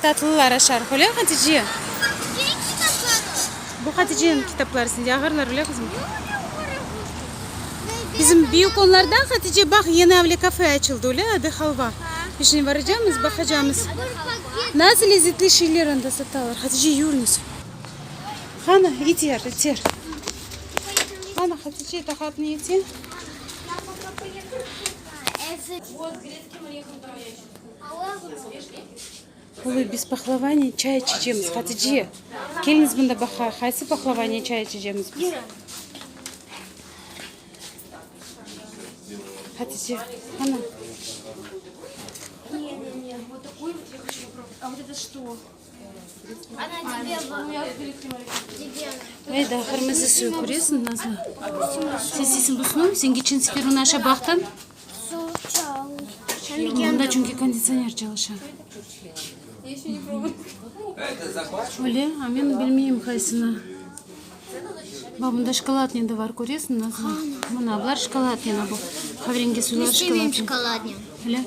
Tatlılar aşar. Öyle, Hatice? Bu Haticeniñ kitapları sende ağırlar, öyle, qızım? Bizim büyük onlardan, Hatice, baq, yeni avle kafe açıldı, öyle, adı Halva. Biz şimdi baracamız, baqacamız. Nasıl lezzetli şeyler anda satalar. Hatice, yürüñiz. Qani, iter, iter. Qani, Hatice, taqatnı ite. Oy, biz pahlavanen çay içecemiz, Hatice. Keliñiz mında baqayıq, qaysı pahlavanen çay içecemiz biz? Hatice, qana. Ey, daa qırmızı suyu köresiñ, Nazlı? Sen isteysiñ busunu? Sen keçen sefer onı aşap baqtıñ. Bunda çünki konditsioner çalışa. Öyle, a men bilmeyim qaysını. Bak, bunda şokoladnen de var, köresiñ, Nazlı? Mına, bular şokoladnen, a bu qaverengi suylar şokoladnen. Öyle?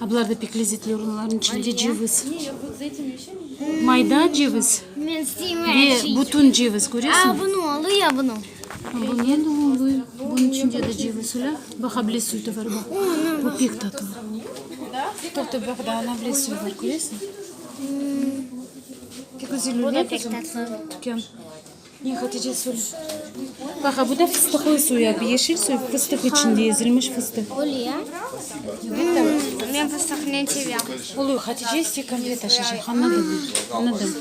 A bular da pek lezzetli, olarnıñ içinde ceviz. Mayda ceviz ve bütün ceviz, köresiñ? Bunı da oluy. Bunıñ içinde de ceviz, öyle? Baq, able suyu da var, baq. Bu pek tatlı. Toqta, baq, daa able suyu var, köresiñ? Pek güzel, öyle, qızım? Tükân. Ne, Hatice, söyle. Baq, a bu da fıstıqlı suyu, a bu yeşil suyu, fıstıq içinde, ezilmiş fıstıq. Men fıstıqnen sevem. Oluy, Hatice, sen konfet aşacaq, añladım, añladım.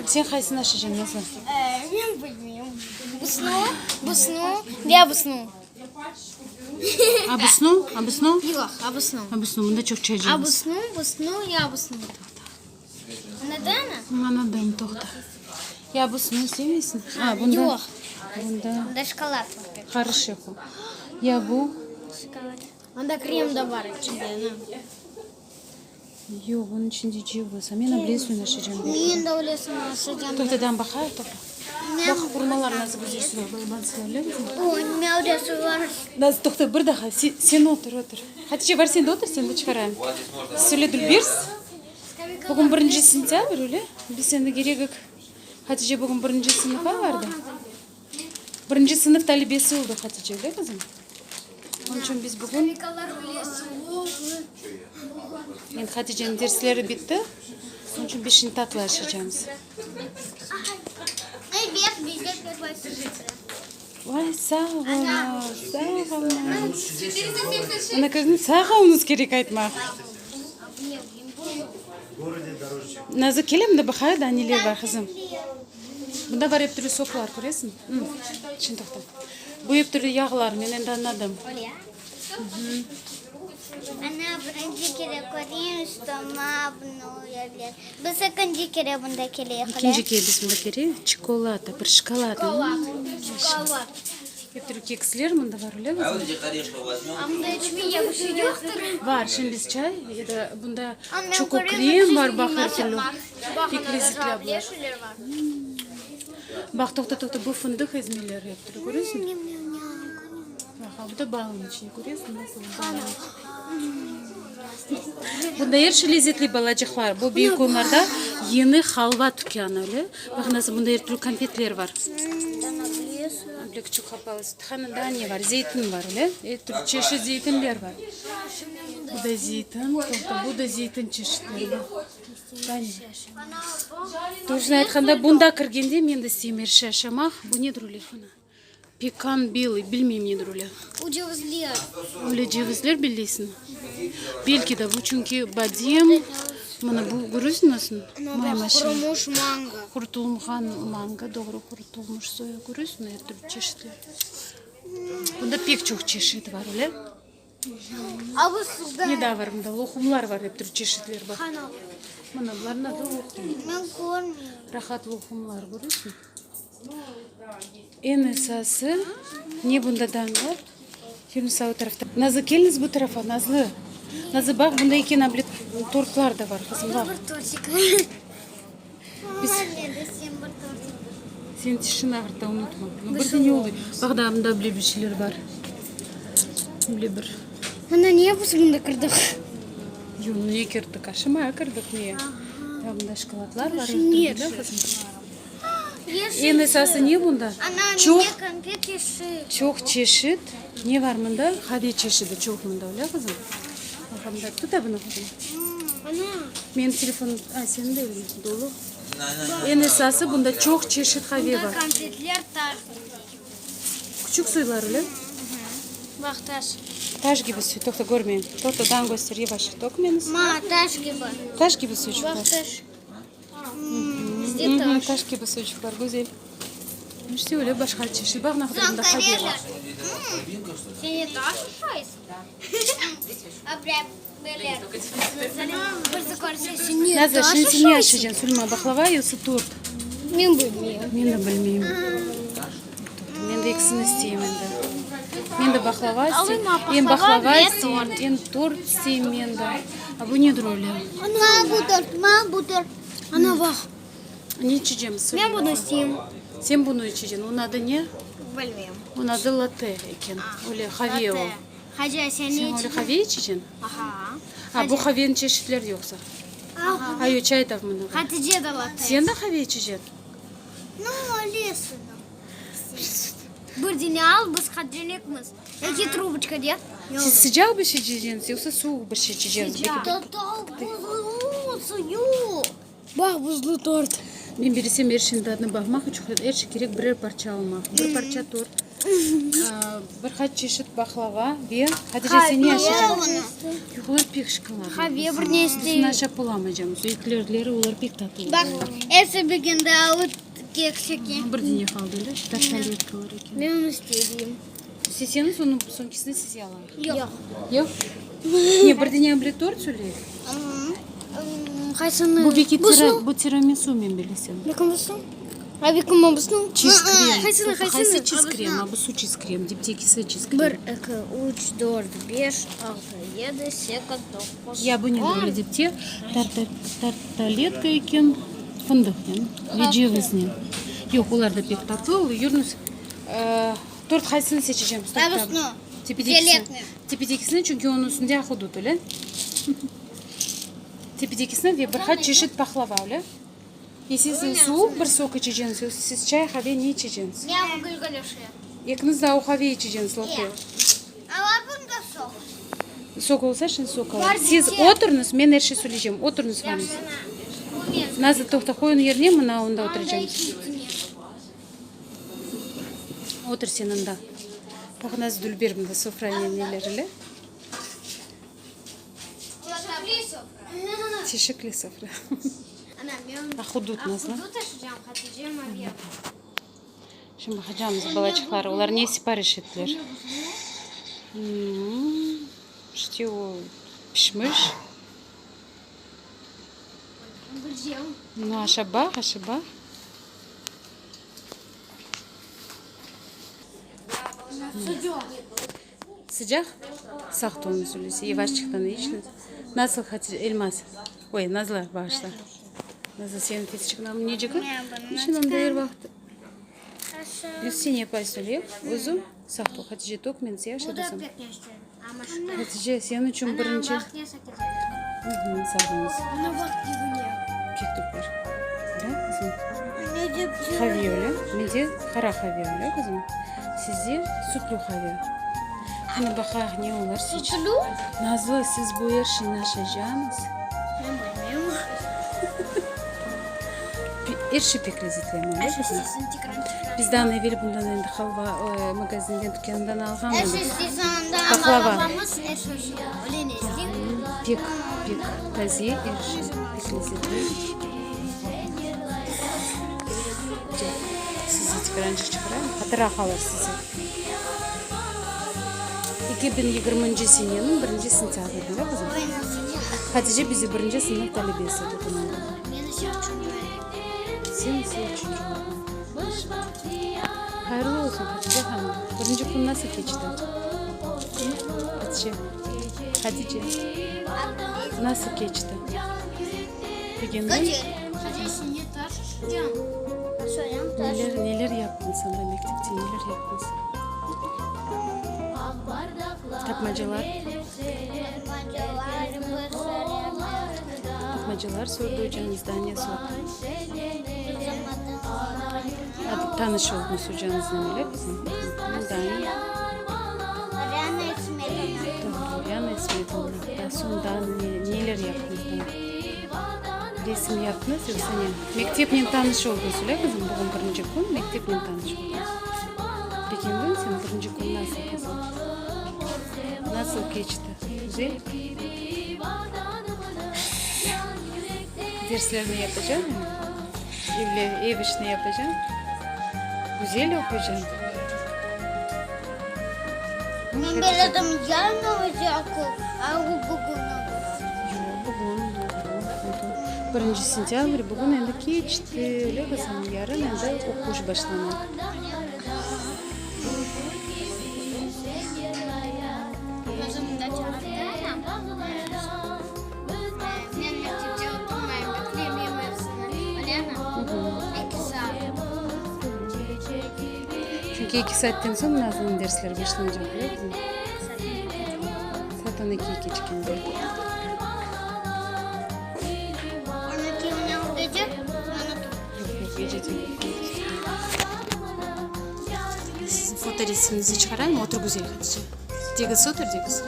Sen qaysını aşacaqsıñ, Nazlı? Men bilmeyim. Busnu, busnu ve busnu. A busnu, a busnu? Yoq, a busnu. A busnu, mında çoq çaycımız. A busnu, busnu ya busnu. Añladıñmı? Añladım, toqta. Ya busnu istemeysiñ? A, bunda. Yoq. Bunda. Bunda şokolad var. Qarışıq o. Ya bu? Şokolad. Onda krem de bar içinde, ana. Yoq, onıñ içinde ceviz. A men able suyun aşacam belki. Men de öyle suyun aşacam. Toqta, daa baqayıq, toqta. Baq, hurmalar nasıl güzel sular, balaban sular, öyle mi? Oy, mende suy bar. Naz, toqta, bir daha, sen, sen otur, otur. Hatice, bar sen de otur, seni de çıqarayım. Söyle, Dülbers, bugün birinci sentâbr, öyle? Biz endi keregik. Hatice bugün birinci sınıfa bardı. Birinci sınıf talebesi oldı Hatice, öyle qızım? Onıñ içün biz bugün... Endi Haticeniñ dersleri bitti, onıñ içün biz şimdi tatlı aşacamız. Vay, sağ oluñız, sağ oluñız. Ana, kördiñmi, sağ oluñız kerek aytmaq. Nazı, kel endi baqayıq daa neler bar, qızım. Bunda bar ep türlü soklar, köresiñ? Şimdi toqta. Bu ep türlü yağlar, men endi añladım. Ana, birinci kere köreyim, что ma bunı uya bilir. Biz ekinci kere bunda keleyik, öyle? Ekinci kere biz bunda keleyik. Çikolata, bir şokolad. Şokolad. Ep türlü keksler mında bar, öyle qızım? Bar, şimdi biz çay, ya da bunda çokokrem bar, baq, er türlü. Pek lezzetli bular. Baq, toqta, toqta, bu fındıq ezmeleri ep türlü, köresiñmi? Baq, a bu da balnıñ içine, köresiñ, nasıl bal. Bunda er şey lezzetli, balacıqlar. Bu Büyük Onlarda yeni halva tükânı, öyle? Baq, nasıl bunda er türlü konfetler bar. Böyle küçük qapalı süthanı, daa ne bar? Zeytin bar, öyle? Er türlü çeşit zeytinler bar. Bu da zeytin, toqta, bu da zeytin çeşitleri bar. Doğrusını aytqanda, bunda kirgende men de isteyim er şey aşamaq. Bu nedir öyle, ana? Pekan belıy, bilmeyim nedir öyle. O cevizler. Öyle cevizler belleysiñ? Belki de bu, çünki badem, mına bu, köresiñ nasıl? May maşina. Qurumuş mango. Qurutılğan mango, doğru, qurutılmış soyu, köresiñ, er türlü çeşitler. Bunda pek çoq çeşit bar, öyle? Ne daa bar mında? Loqumlar bar, ep türlü çeşitler bar. Mına bularnıñ adı loqum. Rahat loqumlar, köresiñ? Eñ esası, ne bunda daa bar? Yürüñiz o tarafta. Nazlı, keliñiz bu tarafa, Nazlı. Nazlı, baq, bunda eken ablet tortlar da bar, qızım, baq. Biz... Sen tişin ağırta, unutma. Bir de ne oldı? Baq, daa mında bile bir şeyler bar. Bile bir. Ana, niye biz mında kirdik? Yoq, niye kirdik? Aşamaya kirdik, niye? Bunda şokoladlar var, er türlü, qızım. Eñ esası ne bunda? Çoq, çoq çeşit ne var mında? Qave çeşidi çoq mında, öyle qızım? Baqa mında, tut a bunı qızım. Menim telefonım, a, seniñ de öyle dolu. Eñ esası bunda çoq çeşit qave bar. Küçük suylar, öyle? Baq, taş. Taş kibi suy, toqta, körmeyim. Toqta, daa köster, yavaş tökmeniz. Ma, taş kibi. Taş kibi suyçıqlar. Baq, taş. Bizde taş. Taş kibi suyçıqlar, güzel. İşte öyle, başqa çeşit. Baq, ne qadar mında qave bar. Sen taş aşaysıñ? Nazlı, şimdi sen ne aşaycañ, Suleyman, baqlava yoqsa tort? Men bilmeyim. Men de bilmeyim. Men de ekisini isteyim endi. Men de baqlava isteyim. Em baqlava isteyim, em tort isteyim men de. A bu nedir öyle? Ma bu tort, ma bu tort. Ana baq. Ne içecemiz? Men bunı isteyim. Sen bunı içeceksin. Onıñ adı ne? Bilmeyim. Onıñ adı latte eken. Öyle qave o. Hacı, sen ne Sen öyle qave içeceksin? Aha. A, bu qaveniñ çeşitleri yoqsa? Aha. Ay, o çay da mında bar. Hatice de latte. Sen de qave içeceksin? Nu, lesini. Bir dene al, biz Haticenekmiz. Eki truboçka de. Siz sıcaq bir şey içeceñiz yoqsa suvuq bir şey içeceñiz? Baq, buzlu tort. Men bilsem, er şeyniñ tadına baqmaq içün er şey kerek birer parça almaq. Bir parça tort, bir qaç çeşit baqlava ve, Hatice, sen ne aşaycaq? Yoq, olar pek şokoladlı. Qave bir ne isteyim. Üstüni aşap olamaycamız. Eklerleri, olar pek tatlı. Baq, episi birgende alıp kek şeker. Bir dene qaldı, öyle? Tartaletkalar eken. Men onı isteyim. İsteseñiz, onı soñkisini size alayıq. Yoq. Yoq? Ne, bir dene bile tort söyleyik? Qaysını? Bu beki bu tiramisu men bilesem. Bekim busun? A bekim busun? Çiz krem. Qaysını, qaysını? Qaysı çiz krem? A bu su çiz krem. Diptekisi çiz krem. Bir, eki, üç, dört, beş, altı, yedi, sekiz, doquz, Ya bu nedir öyle dipte? Tartaletka eken fındıqnen ve ceviznen. Yoq, olar da pek tatlı oluyor. Yürüñiz. Tort qaysını seçecemiz? A busunu. Tepedekisini. Tepedekisini, çünki onıñ üstünde ahudut, öyle? Tepedekisini ve bir qaç çeşit pahlava, öyle? E siz suvuq bir sok içeceñiz, yoqsa siz çay, qave ne içeceñiz? Men gülgülüşi. Ekiñiz de o qave içeceñiz, latte. Amma bunda sok. Sok olsa, şimdi sok alayıq. Siz oturıñız, men er şey söyleycem. Oturıñız, hanım. Nazlı, toqta, qoy onıñ yerine, mına onda oturacağım. Otur sen anda. Baq, nasıl dülber mında sofra neler ile. Çeşikli sofra. Ahudut Nazlı. Şimdi baqacağımız balaçıqlar, olar ne sipariş ettiler. İşte o pişmiş. Nu, aşap baq, aşap baq. Sıcaq? Saqt oluñız öyleyse, yavaşçıqtan içiñiz. Nasıl, Hatice, Elmaz? Oy, Nazlı, bağışla. Nazlı, seniñ tezçik namıñ neceki? Niçün anda er vaqıt Üstüne yapay söyleyip, özü saqt ol. Hatice, tökmeniz, ya, aşadasam. Hatice, seniñ içün birinci. Sağ oluñız. Pek dülber. Da, qızım? Qave öyle. Mende qara qave öyle, qızım. Sizde sütlü qave. Qani baqayıq, ne olar seç. Sütlü? Nazlı, siz bu er şeyni aşaycañız? Men bilmeyim. Er şey pek lezetli ama, öyle qızım? Biz daa evel bundan endi halva magazinden, tükânından alğan edik. Paqlava. Pek, pek taze er şey, pek lezetli. Size tekarançıq çıqarayım, hatıra qalır size. 2020 seneniñ birinci sentâbrinde, qızım. Hatice bizi birinci sınıf talebesi edi bunıñ. Sen ise üçünci oldıñ. Hayırlı olsun, Hatice hanım. Birinci kün nasıl keçti? Hatice, Hatice, nasıl keçti? Begendiñmi? Neler, neler yaptıñ sen da mektepte, neler yaptıñ sen? Tapmacalar? Aytmacalar sordı ocañız, daa ne sordı? Adı, tanış oldıñız ocañıznen, öyle qızım? Daa ne? Riana İsmetovna. Doğru, Riana İsmetovna. Daa soñ daa ne, neler yaptıñız daa? Resim yaptıñız yoqsa ne? Mektepnen tanış oldıñız, öyle qızım? Bugün birinci kün, mektepnen tanış oldıñız. Begendiñ sen birinci kün nasıl, qızım? Nasıl keçti? Güzel? Derslerni yapacaqmı? Evle, ev işini yapacaq? Güzel oquycaq? Men bilirdim, yarın olacaq o, a o bugün olacaq. Yoq, bugün, doğru, oldu. Birinci sentâbr, bugün endi keçti, öyle qızım, yarın endi oquş başlana. Çünki eki saatten soñ Nazlınıñ dersleri başlanacaq, bilesiñmi? Saat on ekiyi keçkende. Yoq, yoq, gece degil, kündüz. Siziñ fotoresimiñizni çıqarayım, otur güzel, Hatice. Degiz, otur, degiz.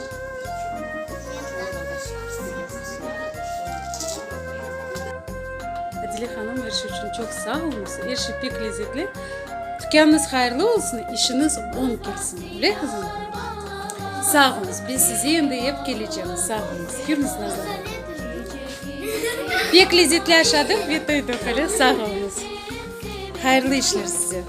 Adile hanım, er şey içün çoq sağ oluñız. Er şey pek lezetli. Tükânıñız hayırlı olsun, işiñiz oñ kelsin. Öyle, qızım? Sağ oluñız. Biz size endi ep kelecemiz. Sağ oluñız. Yürüñiz, Nazlı. Pek lezetli aşadıq ve toydıq, öyle? Sağ oluñız. Hayırlı işler size.